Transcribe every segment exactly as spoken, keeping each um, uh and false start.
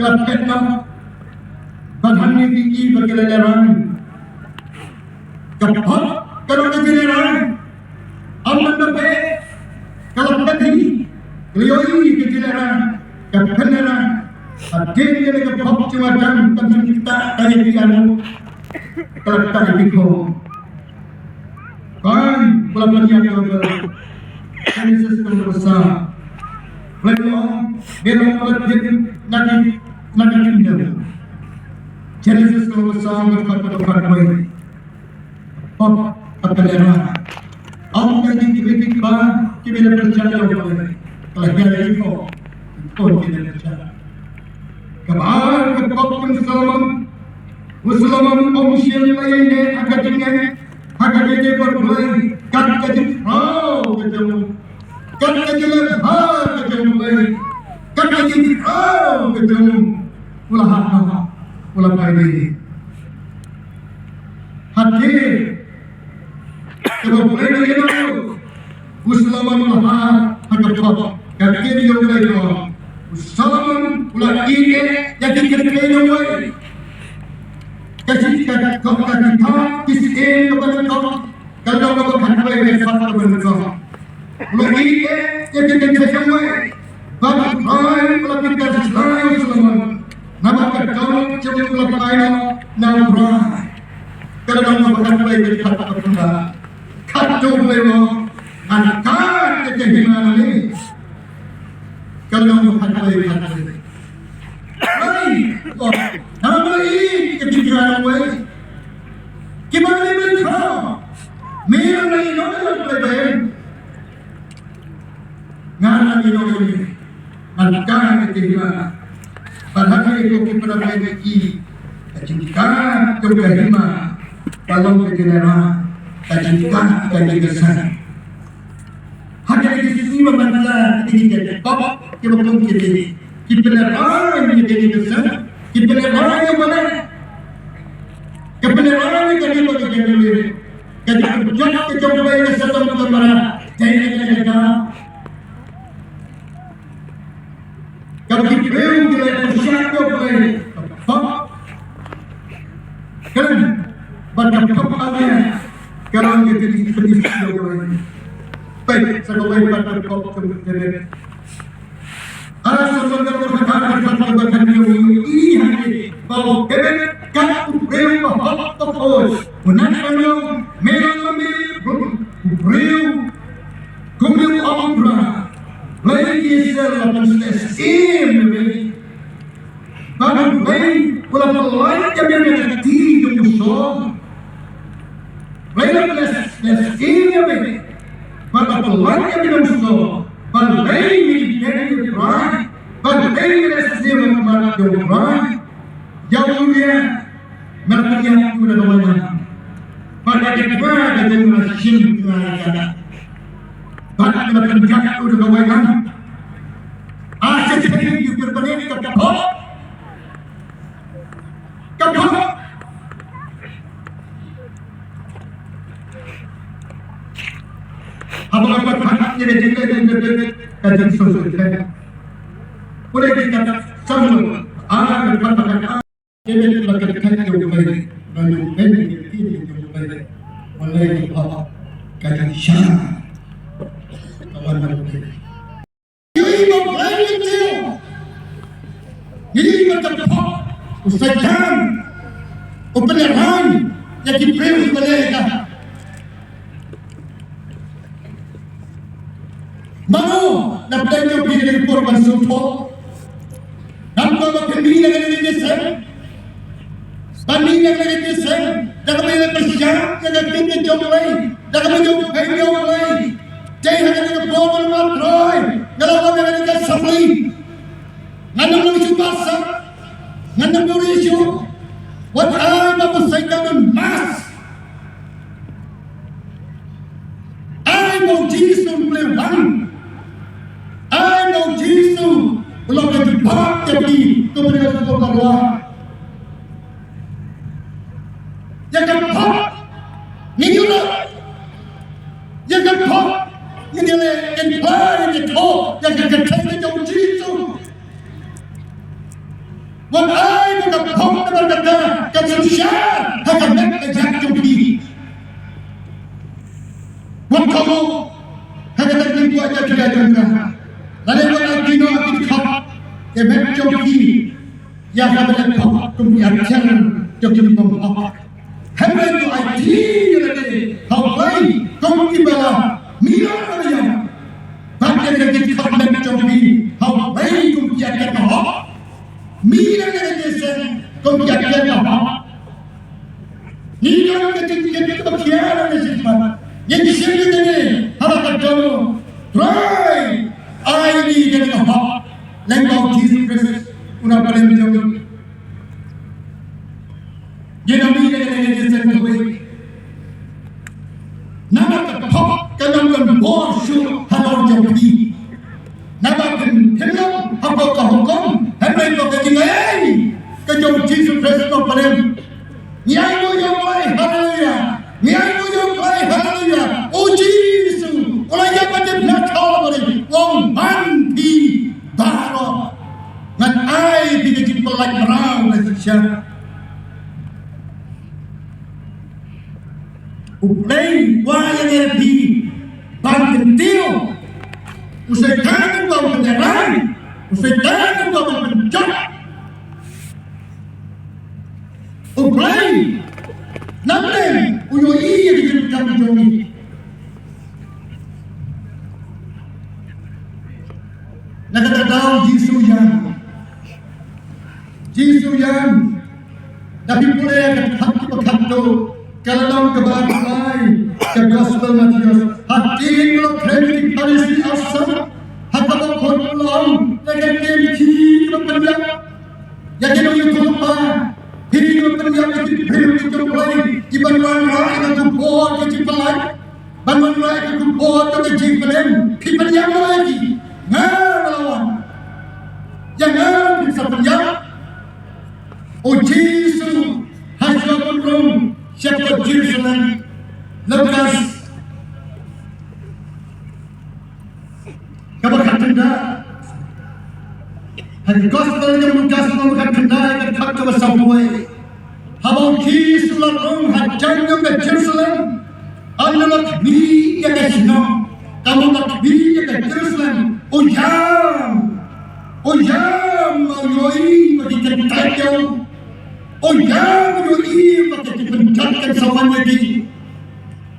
Ka phet noh. Bad hangne ki i ba ki la lehraiñ. Ka pop ka long ka jinglehraiñ. Ym ban da phet. Ka la phet hi. Ka la ïohi ka jinglehraiñ. Ka pynlehraiñ. Hadien kane ka pop jong Adam kam shym ktah ka ïa ki arngut. Ka la ktah ïa ki khun. Kan, pula pania ka ba. Genesis ka ba sa. Pula pula, bela pula pin, naki, naki kinda. Genesis ka ba sa, ka ba ka ba ka ba. Pop, ka ba lera. Ym ka jingkritik ba, ki bela pynjah ïa u Blei. Ka la hiar ïa ki pop. Pop ki bela pynjah. Kaba ar ka pop kum Solomon. U Solomon um shym la ïaineh ha ka jingeh, ha ka jingeh bad u Blei, kat ka jingkhraw ka jong u. Kat ka jingleh bha ka jong u Blei. Kat ka jingkhraw ka jong u. U la hap noh. U la phai dei. Hadien kaba u Blei u la ïarap, u Solomon u la hap ha ka pop. Ka ktien jong u Blei ka ong, u Solomon u la ïeit ïa ki kynthei nongwei. Ka jingkha, ka jingkha, ki syiem kaba nyngkong, ka long kaba khatwei ka dkhot kaba nyngkong. U la ïeit ïa ki kynthei nongwei. Bad u Trai u la pynkylla ïa u Solomon. Namar ka dohnud jong u la phai noh na u Trai. Ka long kaba khatwei ka dkhot kaba nyngkong. Khatduh lei mo, ngan kat ïa ka hima na me. Ka long khatwei khatwei. Hei, oh, namar ïa ka jingkyrmen wei. Ki ba ngi mynta. Me ngan ïeh noh ïa u Blei ba ïeit. Ngan ïeh noh ïa me. Ngan kat ïa ka hima. Bad ha kane ko ki para bangeit ki, ka jingkat jong ka hima ka long ka jingïarap, ka jingkat ka jingïaseng. Ha kane ka sngi ba mynta ki dei ki pop, ki ba kum ki dei ki pynïarap ïa ka jingïaseng, ki pynïarap ïa ka, ka pynïarap ïa ka jingïaseng, ka jingïaseng ka jong ka jong ka jong ka jong ka jong ka jong ka Ka ki briew ki la pyrshah ïa u Blei. Ka pop. Kren. Bad ka pop ka long. Ka long ka jingpynshitom ïa u Blei. Peit sa kawei pat ka pop ka pop. Ah, sa kawei pat ka pop ka pop. Ba u David ka u briew ba hok ba hok. U nang ka long. Me long ma me. U briew. Kumne u ong u Trai, Blei Israel, la pynsleh syiem ïa me. Bad u Blei u la pynlait ïa me na ka kti jong u Saul. Blei la pynsleh syiem ïa me. Bad la pynlait ïa me na u Saul. Bad Blei me ïeit ïa u Trai. Bad Blei me la sngewbha ïa u Trai. Ïa u Uriah. Me la pynïap ïa u da ka wailam. Bad ka dei ka jong u la shim tnga ïa ka. Bad me la pynïap ïa u da ka wailam. A sha sha ïa u pynbeit ka pop. Ka pop. Haba la pynbeit ïa ka jingïeit ka jingsngewsih. Pule ka Samuel. A ka pop ka David la kyntait ïa u Blei, ba u Blei u kyntait ïa u Blei. Balei ka pop ka jingshah ka wan na u Blei. Ïohi ba u Blei u kyntait. Ïohi ba ka pop u Soitan u pynïarap ïa ki briew ba leh ka. Mano, na pdeng jong phi ka dei ka por ban sngewthuh. Ngam kwah ba phin mih na ka liang jong ka sem. Ban mih na ka liang jong ka sem. Da kaba ïa pyrshah ïa ka ktien ka jong U Blei. Da kaba ïa peit ïa U Blei. Dei ha kane ka por ban mad roi. Nga la wan na kane ka assembly. Ngan ym long shuh ba sah. Ngan ym long shuh. Wat ai ba u Soitan un mas. Ai ba u Jisu u la wan. Ai ba u Jisu u la ka jubab ïa ki, to ba ïa ka jubab la wan. Ïa ka pop ngin ïoh. Ïa ka pop ngin ïoh, ngin pop, ngin ïoh ïa ka kyrteng jong u Jisu. Wat ai ba ka pop na ka ka ka synshar ha ka met ka jong phi. Wat kohnguh ha kata ka jingkwah jingkyrkhu jong ka. Lane wat ai kino ki khot ïa met jong phi ïa kaba la pop kum ïa ka jong ki bym hok. Hynrei to ai kti ïa lade ha U Blei kum kiba la mih noh na ka ïing. Bad ïa ka jingkhot met jong phi ha U Blei kum ki ïa ka hok. Mih na ka jingïaseng kum ki ïa ka hok. Ngi don ka jingkit kaba khia na ka jingpang. Ngin shim ïa kane ha la ka dohnud. Trai, ai ngi ka jinghok lyngba U Jisu Khrist u nongpynim jong ngi. Ngin ym ïa kane ka jingïaseng kawei. Namar ka pop kan ym don bor shuh halor jong phi. Naba phin, phin long hapoh ka hukum, hynrei ko ka jingaiei ka jong U Jisu Khrist u nongpynim. Ngi ainguh ïa U Blei, haleluya. Ngi ainguh ïa U Blei, haleluya. U Jisu u la ïap ha ka thaw bari u ong ban phi baroh. Ngan ai phi ka jingpyllait mraw na ka shisyang. U Blei u kwah ïa ngi phi ban kyntiew. U Soitan u kwah ban pynïaid, u Soitan u kwah ban pynjot. U Blei, namar u ïohi ïa ki jingkam jong ngi. Na kata ka daw Jisu ïam. Jisu ïam. Da phi pule ïa ka dkhot kaba khatduh, ka lynnong kaba arphew lai ka Gospel Mathaios. Hadien ba la kren ki Pharisi arngut ha kaba kut, u la ong ïa ka ktien kaba pynïap. Ïa ki nongïathuhlypa, phi ki nongpynïap ïa ki briew ki jong U Blei, ki ban wanrah ïa ka khubor ka jingpyllait, ban wanrah ïa ka khubor ka jingpynim, phi pynïap ïa ki. Nga la wan. Ïa nga phin sa pynïap. U Jisu ha shuwa ban rung sha ka Jerusalem. Lukas kaba khatkhyndai. Ha ka Gospel jong u Lukas kaba khatkhyndai, ka dkhot kaba sawphew wei. Haba u Jisu u la rung hajan jong ka Jerusalem, ynda u la khmih ïa ka shnong, ynda u la khmih ïa ka Jerusalem, u ïam, u ïam, u ïohi ba ki kyntait ïa u, u ïam, u ïohi ba ka jingpynjot kan sa wan ïa ki.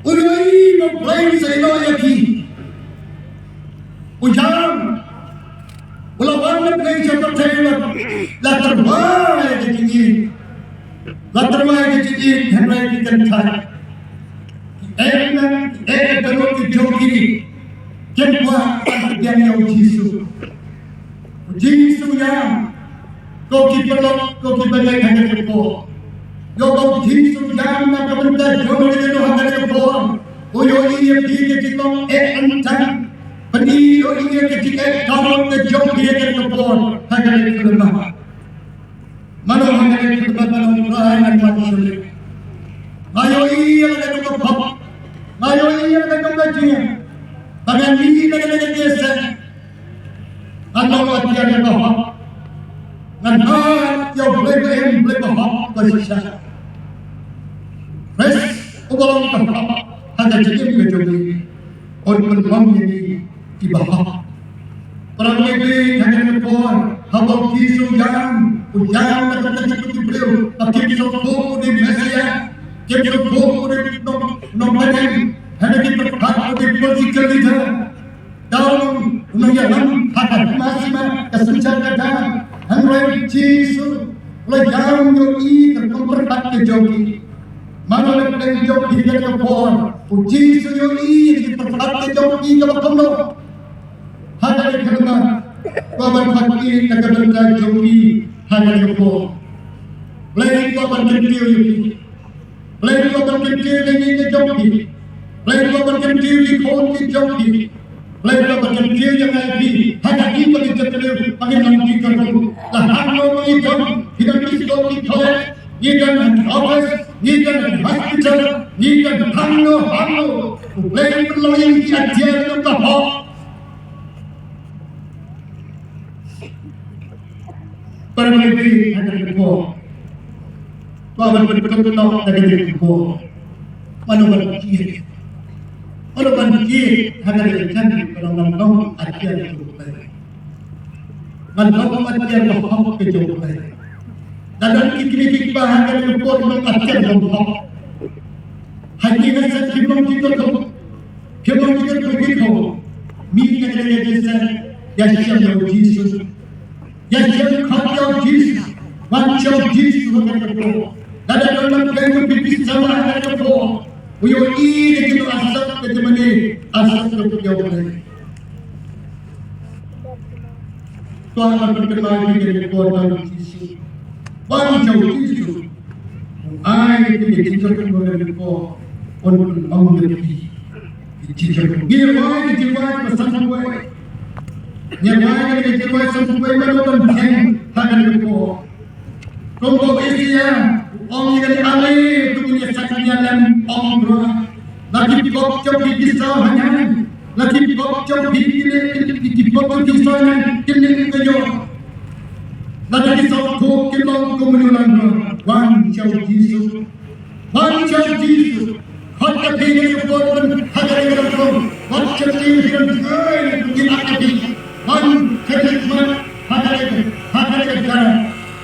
U ïohi ba U Blei u sa ïehnoh ïa ki. U ïam. U la wan na pdeng sha pyrthei, la, la tyrwa ïa ka jingïeit. La tyrwa ïa ka jingïeit, hynrei ki kyntait. Ki eh, ki eh, ki eh, ki jong ki. Kim kwah ban pdiang ïa u Jisu. U Jisu u ïam. Ko ki paralok, ko ki bangeit, ha kane ka por, ïoh ba u Jisu u ïam na ka bynta jong ngi ha kane ka por. U ïohi ïa phi ka jinglong eh ryntang. Bad u ïohi ïa ka jingeh dohnud ka jong phi ha kane ka por, ha kane ka por. Mano ha kane ka por, mano, Trai, ngan wan shane. Nga ïohi ïa la ka jong ka pop. Nga ïohi ïa la ka jong ka jingeh. Ba ngan mih na kane ka jingïaseng. Ngan long atiar ïa ka hok. Ngan atiar ïa U Blei ba im, Blei ba hok, ba shisha. Khrist uba long ka hok ha ka jingim ka jong ngi, un pynlong ïa ngi kiba hok. Para bangeit, ha kane ka por, haba u Jisu u ïam, u ïam na ka bynta ki briew ba kim sngewthuh u dei Messiah, kim sngewthuh u dei nong, nongpynim, hynrei ki pyrkhat u dei political leader. Daw u nongïalam ha ka hima sima ka synshar ka dang. Hynrei Jisu u la ïam ïohi ka rukom pyrkhat ka jong ki. Mano na pdeng jong ki ha kane ka por, u Jisu u ïohi ka pyrkhat ka jong ki kaba kumno. Ha kane ka por, Blei ban khot ïa ka bynta jong ki ha kane ka por. Blei ban kyntiew ïa ki. Blei ruh ban kyntiew ïa ngi ki jong phi. Blei ruh ban kyntiew ïa ki khun ki jong phi. Blei ruh ban kyntiew ïa ngi phi. Ha ka ki ba ki jong phi ba ki nang ki jong phi. La hangno ba ngi jong, ngi don ki skul ki college, ngi don office, ngi don hospital, ngi don hangno hangno. Blei pynlong ïa ngi ki atiar jong ka hok. Para mynta ha kane ka por, to ban pynkynthoh da kane ka por. Mano ban jied, mano ban jied ha kane ka jingim, para ngan long atiar jong U Blei. Ngan long atiar ba hok ka jong U Blei. Lada ki kmie ki kpa ha kane ka por ki long atiar ba hok, ha kine ki seng kim long ki kyrkhu, kim long ki kyrkhu ki kyrkhu. Mih na kane ka jingïaseng, ïashem ïa U Jisu. Ïashem khot ïa U Jisu, wan sha U Jisu ha kane ka por. Lada don lam kane ka phi phi sngewbha ha kane ka por, u ïohi ïa kino, asap ka jingmane, asap ka jingmane ïa U Blei. To ngin pynkyndit ïa kane ka por, wan sha U Jisu. Wan sha U Jisu. Ai ïa phi ka jingkyrkhu ha kane ka por, un pynlong ïa phi. Ngi wai, ngi wai ba san wai. Ngi wai, ngi wai san wai, mano ban pynlong ha kane ka por. Kumba u Isaïah u ong ïa kane, ale to ngin ïa sah ïa lem, ong Trai. La ki pop jong phi ki saw ha ngi. La ki pop jong phi ki ne, ki pop jong phi saw ha ngi, ki ne ki ïoh. La ki saw ko ki long kum u nongrim. Wan sha U Jisu. Wan sha U Jisu. Khot ïa phi ha kane ka por, ha kane ka por. Wan sha U Jisu, wan sha U Jisu, wan sha U Jisu. Wan sha U Jisu, ha kane ka, ha kane ka por.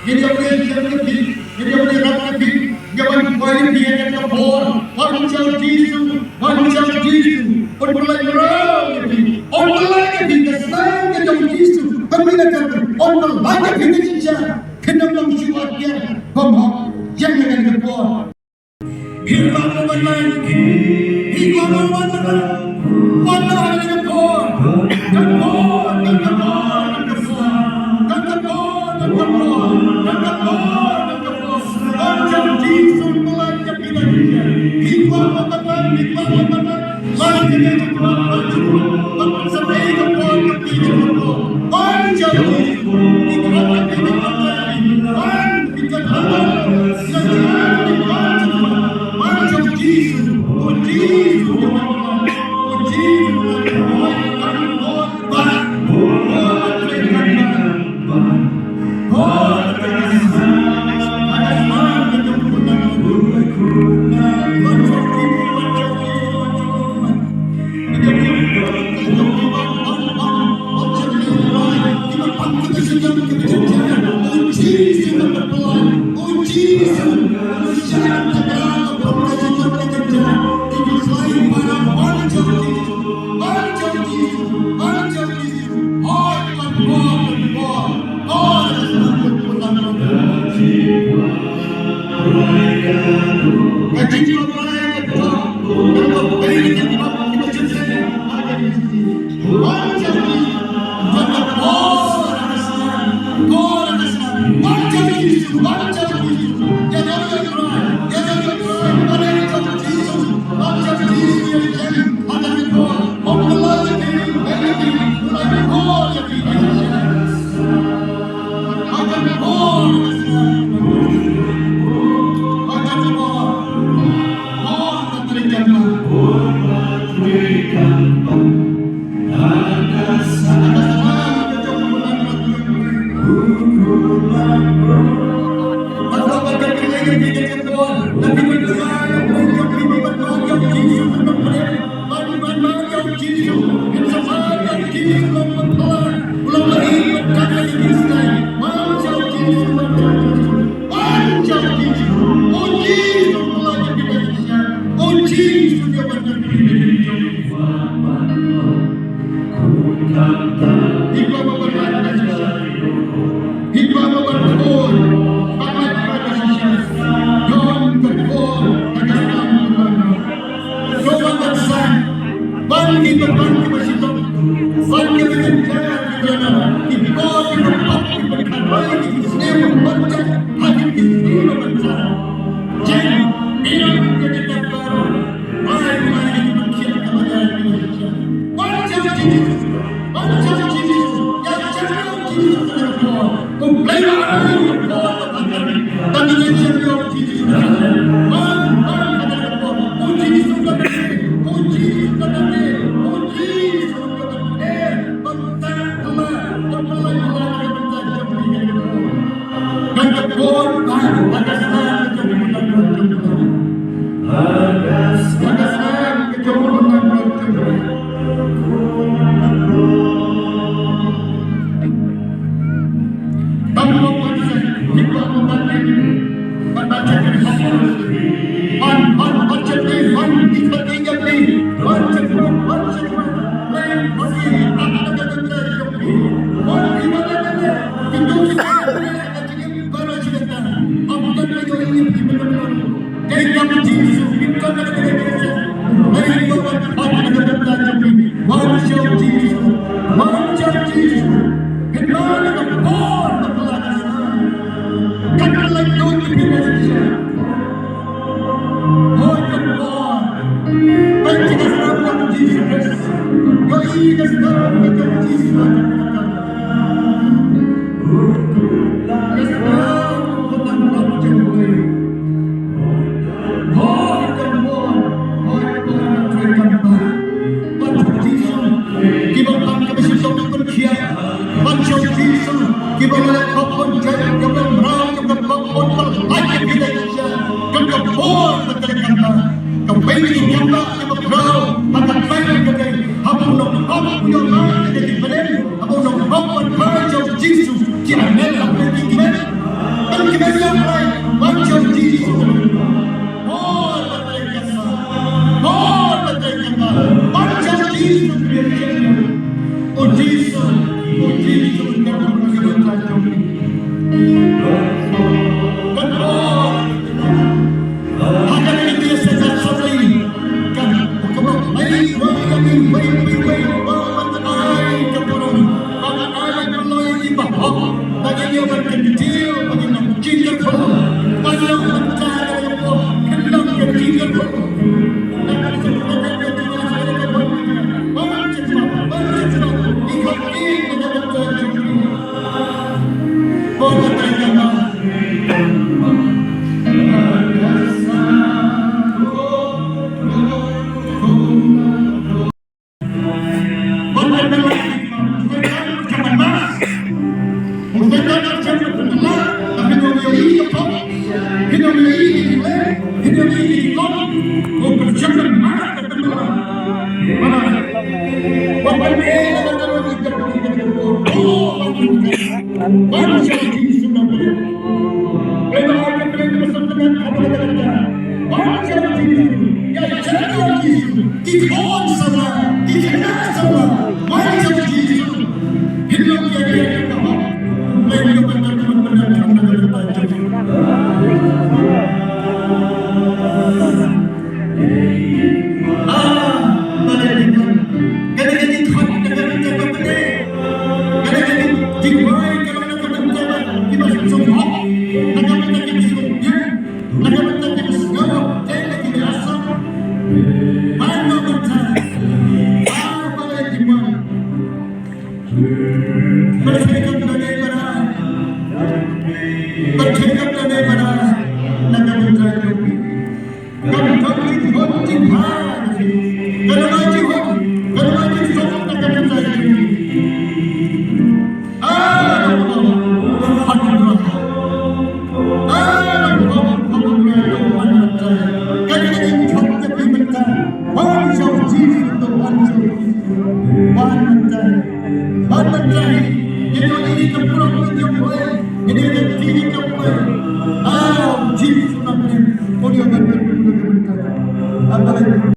Ngi ïa phi, ngi ïa phi, ngi ïa phi, ngi ïa phi, ngi wan poi ïa phi ha kane ka por. Wan sha U Jisu, wan sha U Jisu. Un pynlait mraw ïa phi. Un pynlait ïa phi ka snam ka jong U Jisu. Pynmih na ka, un pynlait ïa phi ka jingshisha. Kynnoh long shuwa ïa ka bym hok. Ïa kane ka por. Hi kwah ban wan, hi kwah ban wan, wan wan wan wan. Wan Jisu, wan Jisu, wan Jisu, wan Jisu. Wan Jisu. Wan Jisu, kiba pang kiba shisha ban pynkhia. Wan Jisu, kiba la leh khop bun jait, kiba la mraw, kiba la khop bun pynlait, kiba la shisha. Kiba bun ba ka leh kata. Ka wei ki kata kiba khraw, ba ka pang ka dei. Haba u nongpop u ïoh ma ka dei ki pynlait. Haba u nongpop ban phai Jisu, ki amen haba ki kmen. Ban kmen ïa u Trai, wan Jisu.